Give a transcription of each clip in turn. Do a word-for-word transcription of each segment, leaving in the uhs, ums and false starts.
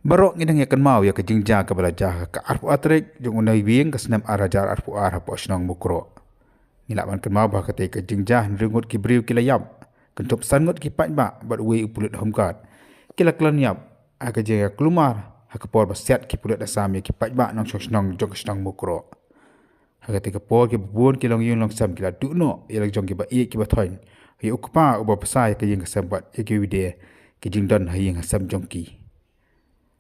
Baroh ngi dang ïa kynmaw ïa ka jingjia kaba la jia ha ka arphew ar tarik jong u Naiwieng ka snem ar hajar arphew ar hapoh shnong Mukroh. Ngi lah ban kynmaw ba ha katei ka jingjia hynriew ngut ki briew ki la ïap, kynthup san ngut ki paidbah bad uwei u pulit home guard ki la khlem ïap ha ka jingïakulmar ha ka por ba siat ki pulit Assam ïa ki paidbah nongshong shnong jong ka shnong Mukroh. Ha katei ka por kiba bun ki longïing longsem ki la duh noh ïa la jong kiba ïeit kiba thoiñ ïa u kpa uba bsa ïa ka ïing ka sem bad ïa kiwei de ki jingdon ha ïing ha sem jong ki.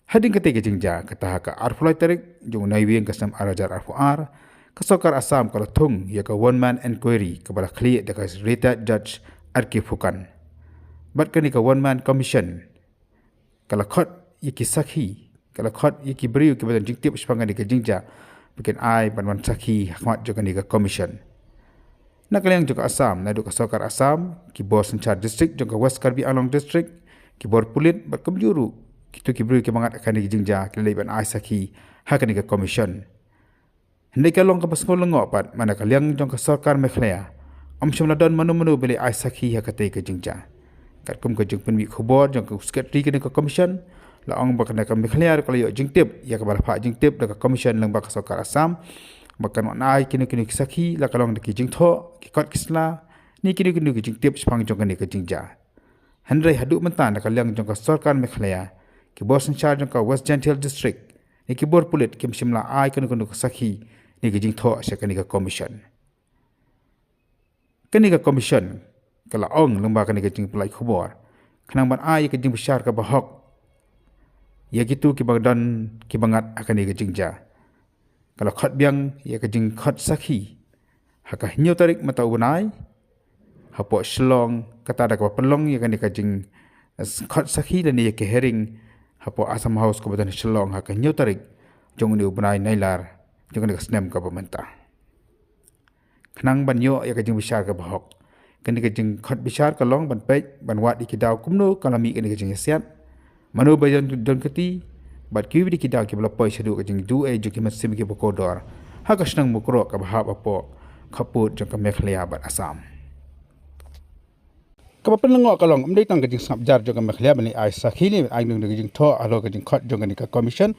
Hadien katei ka jingjia, kata ha ka arphew lai tarik jong u Naiwieng ka snem ar hajar arphew ar, ka sorkar Assam ka la thung ïa ka one man inquiry kaba la khlieh da ka retired judge R K Phukan. Bad kane ka one man commission ka la khot ïa ki sakhi, ka la khot ïa ki briew kiba don jingtip shaphang kane ka jingjia ba kin ai ban wan sakhi ha khmat jong kane ka commission. Na ka liang jong ka Assam, naduh ka sorkar Assam, ki bor synshar district jong ka West Karbi Anglong District, ki bor pulit bad kumjuh ruh kito ki briew kiba ngat ha kane ka jingjia ki la leit ban ai sakhi ha kane ka commission. Hynrei ka long kaba sngew lyngngoh pat ba na ka liang jong ka sorkar Meghalaya ym shym la don mano mano ba leit ai sakhi ha katei ka jingjia. Katkum ka jingpynmih khubor jong ka secretary kane ka commission, la ong ba kane ka Meghalaya ruh ka la ïoh jingtip ïa kaba la phah jingtip da ka commission lyngba ka sorkar Assam ba kan wan ai kino kino ki sakhi, la ka long da ki jingthoh, ki kot ki sla ne kino kino ki jingtip shaphang jong kane ka jingjia. Hynrei haduh mynta na ka liang jong ka sorkar Meghalaya, ki bor synshar jong ka West Jaintia Hills District ne ki bor pulit kim shym la ai kano kano ka sakhi ne ki jingthoh sha kane ka commission. Kane ka commission ka la ong lyngba kane ka jingpynlait khubor khnang ban ai ïa ka jingbishar kaba hok ïa kito kiba don kiba ngat ha kane ka jingjia. Ka la khot biang ïa ka jingkhot sakhi ha ka hynñiew tarik mynta u bnai hapoh Shillong, kata da kaba pynlong ïa kane ka jing, eh, khot sakhi lane ïa ka hearing hapoh Assam House kaba don ha Shillong ha ka hynñiew tarik jong une u bnai Nailar jong kane ka snem kaba mynta. Khnang ban ïoh ïa ka jingbishar kaba hok, kane ka jingkhot bishar ka long ban peit ban wad ïa ki daw kumno ka la mih kane ka jingïasiat, mano ba don, don kti, bad kiwei de ki daw kiba la poi shaduh ka jingduh ei jong ki mynsiem kiba kordor ha ka shnong Mukroh kaba hap hapoh khappud jong ka Meghalaya bad Assam. Kaba pynlyngngoh ka long ym dei tang ka jingsngap jar jong ka Meghalaya ban leit ai sakhi ne ai kano kano ka jingthoh halor ka jingkhot jong kane ka commission.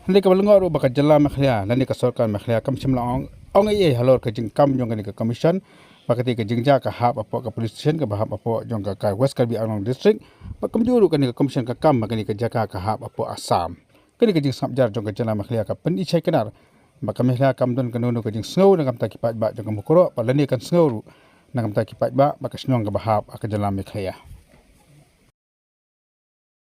Hynrei kaba lyngngoh ruh ba ka jylla Meghalaya lane ka sorkar Meghalaya kam shym la ong, ong ei ei halor ka jingkam jong kane ka commission. Ba katei ka jingjia ka hap hapoh ka police station kaba hap hapoh jong ka, ka West Karbi Anglong District. Bad kumjuh ruh kane ka commission ka kam ha kane ka jaka ka hap hapoh Assam. Kane ka jingsngap jar jong ka jylla Meghalaya ka pyni shai kynnar ba ka Meghalaya kam don kano kano ka jingsngew na ka bynta ki paidbah jong ka Mukroh bad lane kan sngew ruh na ka bynta ki paidbah bad ka shnong kaba hap ha ka jylla Meghalaya.